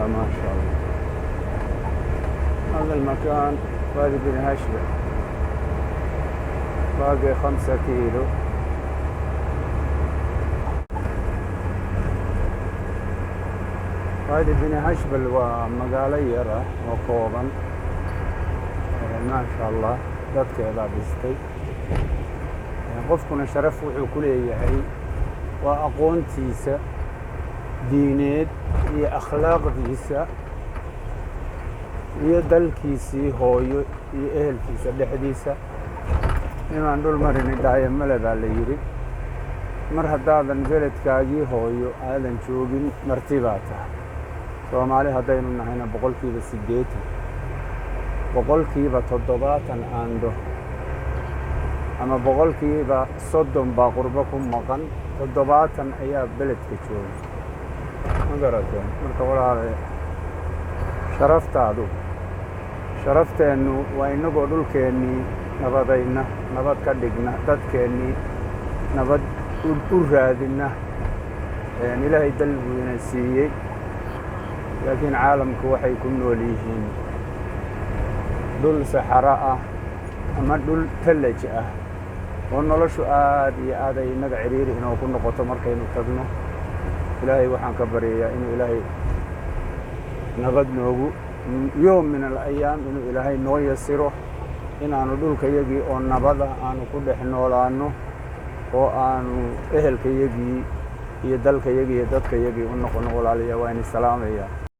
الله ما شاء الله. هذا المكان وادي بن هشبل، باقي 5 كيلو. Waadi Bini Hashbal waa magaalo yar ah oo kooban, maasha Allah, dadkeedaa dhistay. Qofkuna sharaf wuxuu ku leeyahay waa aqoontiisa diineed iyo akhlaaqdiisa iyo dalkiisii hooyo iyo ehelkiisa dhexdiisa. Inaan dhul marini dhaayo male baa la yidhi. Mar haddaadan beledkaagii hooyo aadan joogin, marti baa tahay. Soomaali haddaynu nahayna, 80%, 70% aandho ama 30% baa qurbo ku maqan, 70 ayaa beledka jooga. Ma garateen? Marka walaale, sharaftaadu, sharafteennu waa innagoo dhulkeennii nabadayna, nabad ka dhigna, dadkeennii nabad u raadina. Ilaahay dal buu ina siiyey, laakiin caalamku waxay ku nool yihiin dhul saxaro ah ama dhul tallaj ah oo noloshu aad iyo aad ay innaga ciriiri inoo ku noqoto markaynu tagno. Ilaahay waxaan ka baryayaa inuu Ilaahay nabad noogu yoom min alayaam, inuu Ilaahay noo yasiro inaanu dhulkayagii oo nabada aanu ku dhex noolaanno oo aanu ehelkayagii iyo dalkayagii iyo dadkayagii u noqono. Walaalayaa, waa ini salaamaya.